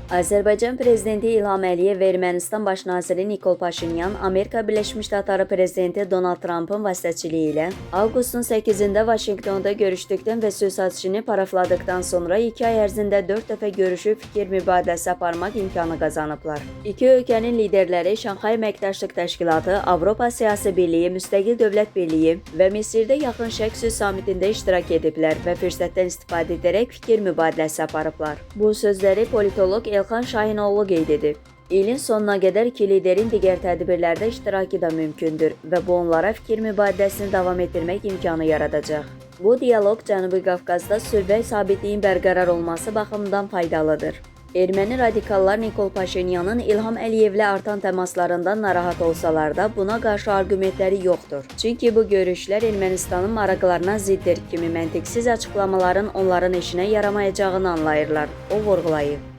Azərbaycan Prezidenti İlham Əliyev və Ermənistan Baş naziri Nikol Paşinyan Amerika Birləşmiş Ştatları Prezidenti Donald Trampın vasitəçiliyi ilə avqustun 8-də Vaşinqtonda görüşdükdən və sülh sazişini parafladıqdan sonra 2 ay ərzində 4 dəfə görüşüb fikir mübadiləsi aparmaq imkanı qazanıblar. İki ölkənin liderləri Şanxay Əməkdaşlıq Təşkilatı, Avropa Siyasi Birliyi, Müstəqil Dövlət Birliyi və Misirdə Yaxın Şərq sülh samitində iştirak ediblər və fürsətdən istifadə edərək fikir mübadiləsi aparıblar. Bu sözləri politoloq Elxan Şahinoğlu qeyd edib. İlin sonuna qədər iki liderin digər tədbirlərdə iştirakı da mümkündür və bu onlara fikir mübadiləsini davam etdirmək imkanı yaradacaq. Bu dialoq Cənubi Qafqazda sülh və sabitliyin bərqərar olması baxımından faydalıdır. Erməni radikallar Nikol Paşinyanın İlham Əliyevlə artan təmaslarından narahat olsalar da, buna qarşı arqumentləri yoxdur. Çünki bu görüşlər Ermənistanın maraqlarına ziddir kimi məntiqsiz açıqlamaların onların işinə yaramayacağını anlayırlar. O vurğulayıb.